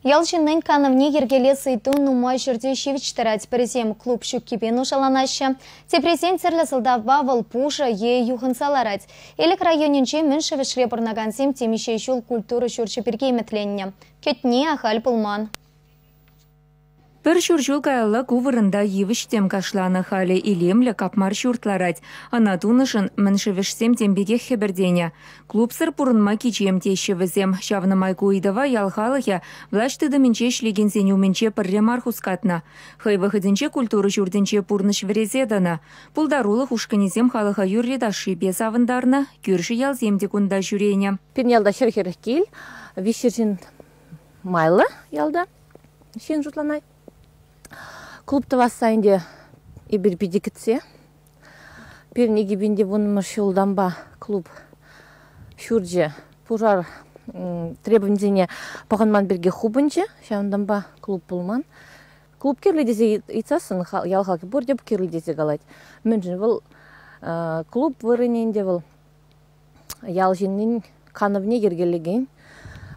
Ял ҫыннин канӑвне йӗркелес ыйту нумай ҫӗрте ҫивӗч тӑрать. Пӗрисем клуб ҫуккипе нушаланаҫҫӗ, теприсен тӗрлӗ сӑлтавпа вӑл пушӑ е юхӑнса ларать. Элӗк районӗнче Мӑн Шӗвӗшре пурӑнакансем темиҫе ҫул культура ҫурчӗ пирки ӗмӗтленнӗ. Кӗтни ахаль пулман. Пӗр ҫур ҫул каялла ку вырӑнта йывӑҫ-тӗм кашланӑ. Халӗ илемлӗ капмар ҫурт ларать. Ӑна тунӑшӑн Мӑн Шӗвӗшсем тем пекех хӗпӗртенӗ. Клубсӑр пурӑнма кичем теҫҫӗ вӗсем. Ҫавна май ку ыйтӑва ял халӑхӗ влаҫ тытӑмӗнче ӗҫлекенсен умӗнче пӗрре мар хускатнӑ. Хӑй вӑхӑтӗнче культура ҫуртӗнче пурнӑҫ вӗресе тӑнӑ. Пултарулӑх ушкӑнӗсем халӑха юрри-ташшипе савӑнтарнӑ, кӳршӗ ялсем те кунта ҫӳренӗ. Пирӗн ялта 140 кил, 300 ҫын майлӑ ялта ҫын шутланать. Клуб тӑвасса ӗнтӗ эпир питӗ кӗтсе. Пирӗн 2010-мӗш ҫултанпа клуб ҫурчӗ пушар требованисене пӑхӑнман пирки хупӑнчӗ. Ҫавӑнтанпа клуб пулман. Клуб кирлӗ тесе ыйтсассӑн ял халӑхӗ пурте кирлӗ тесе калать. Мӗншӗн вӑл клуб вырӑнӗ ӗнтӗ вӑл ял ҫыннин канӑвне йӗркелекен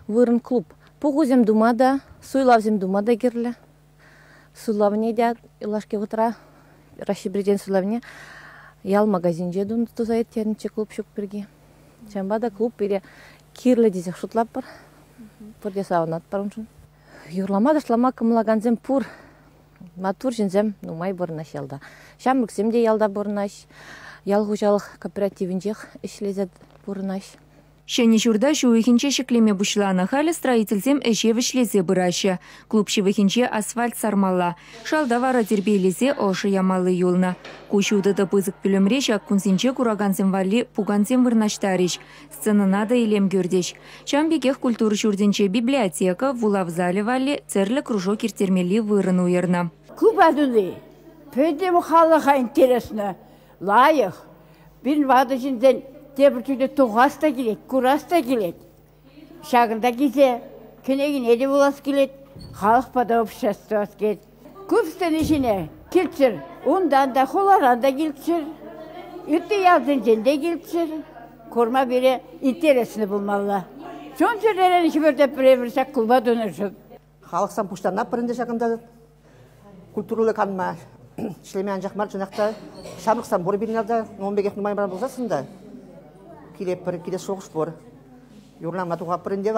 вырӑн клуб. Пухусем тума та, суйлавсем тума та кирлӗ. Суйлавне те юлашки вӑхӑтра Раҫҫей Президент суйлавне ял магазинче туса ирттернӗччӗ клуб ҫук пирки. Ҫавӑнпа та клуб пире кирлӗ тесех шутлатпӑр. Пурте савӑнатпӑр уншӑн. Юрлама, ташлама кӑмӑллакансем пур. Маттур ҫынсем нумай пурӑнаҫ ялта. Ҫамрӑксем те ялта пурӑнаҫ. Ял хуҫалӑх кооперативӗнчех ӗҫлесе пурӑнаҫ. Ҫӗнӗ ҫурта ҫу уйӑхӗнче ҫӗклеме пуҫланӑ. Халӗ строительсем ӗҫе вӗҫлесе пыраҫҫӗ. Клуб ҫывӑхӗнче асфальт сармалла. Шалта вара тирпейлесе ӑшӑ ямалли юлнӑ. Ку ҫутӑ та пысӑк пӳлӗмре ҫак кунсенче куракансем валли пукансем вырнаҫтарӗҫ. Сценӑна та илем кӳртӗҫ. Ҫавӑн пекех культура ҫуртӗнче библиотека, вулав залӗ валли тӗрлӗ кружок ирттермелли вырӑн уйӑрнӑ. Клуба туни пӗтӗм халӑха интересно, лайӑх. Пирӗн ватӑ ҫынсен тепӗр чухне тухас та килет, курас та килет. Ҫакӑнта килсе кӗнекене те вулас килет, халӑхпа та обществовать килет. Клуб сцени ҫине килччӗр, унтан та, хуларан та килччӗр, ытти ялсенчен те килччӗр. Курма пире интереслӗ пулмалла. Чун-чӗререн хӗпӗртетпӗр эпир ҫак клуба тунӑшӑн. Халӑхсан пуҫтарӑнатпӑр ӗнтӗ ҫакӑнта культурӑллӑ канма. Ӗҫлеме анчах мар, чӑнах та ҫамрӑксем пур пирӗн ялта, ун пекех нумай мар пулсассӑн та килетпӗр, килес шухӑш пур. Юрлама тухатпӑр ӗнтӗ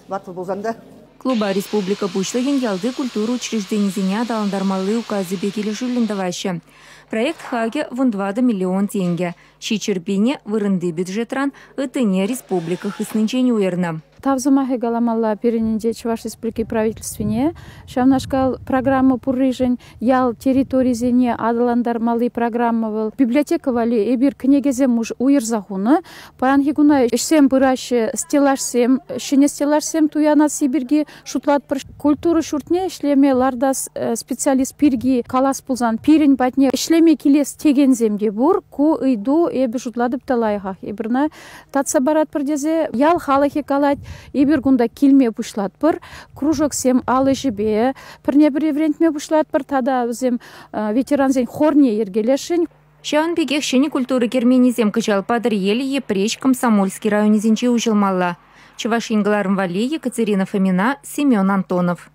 ватӑ пулсан та. Клуба республика Пуҫлӑхӗн ялти культура учрежденисене аталантармалли указӗпе килӗшӳллӗн тӑваҫҫӗ. Проект хакӗ 14 миллион тенкӗ. Ҫиччӗр пине вырӑнти бюджетран, ыттине республика хыснинчен уйӑрнӑ. Тав сӑмахӗ каламалла пирӗн ӗнтӗ Чӑваш Республики правительствине ҫавнашкал программа пурришӗн ял территорисене аталантармалли программа вӑл. Библиотека валли эпир кӗнекесем уйӑрса хунӑ. Паянхи куна ӗҫсем пыраҫҫӗ, стеллажсем, ҫӗнӗ стеллажсем туянасси пирки шутлатпӑр. Культура ҫуртне ӗҫлеме лартас специалист пирки калас пулсан пирӗн патне ӗҫлеме килес текенсем те пур. Ку ыйту эпӗ шутлатӑп та лайӑхах. Эпир ӑна татса паратпӑр тесе ял халӑхӗ калать. Эпир кунта килме пуҫлатпӑр. Кружоксем ал ӗҫӗпе пӗрне-пӗри вӗрентме пуҫлатпӑр тата вӗсем ветерансен хорне йӗркелесшӗн. Ҫавӑн пекех ҫӗнӗ культура керменӗсем кӑҫал Патӑрьел, Йӗпреҫ, Комсомольски районӗсенче уҫӑлмалла. Чӑваш Ен кӑларӑм валли Екатерина Фомина, Семен Антонов.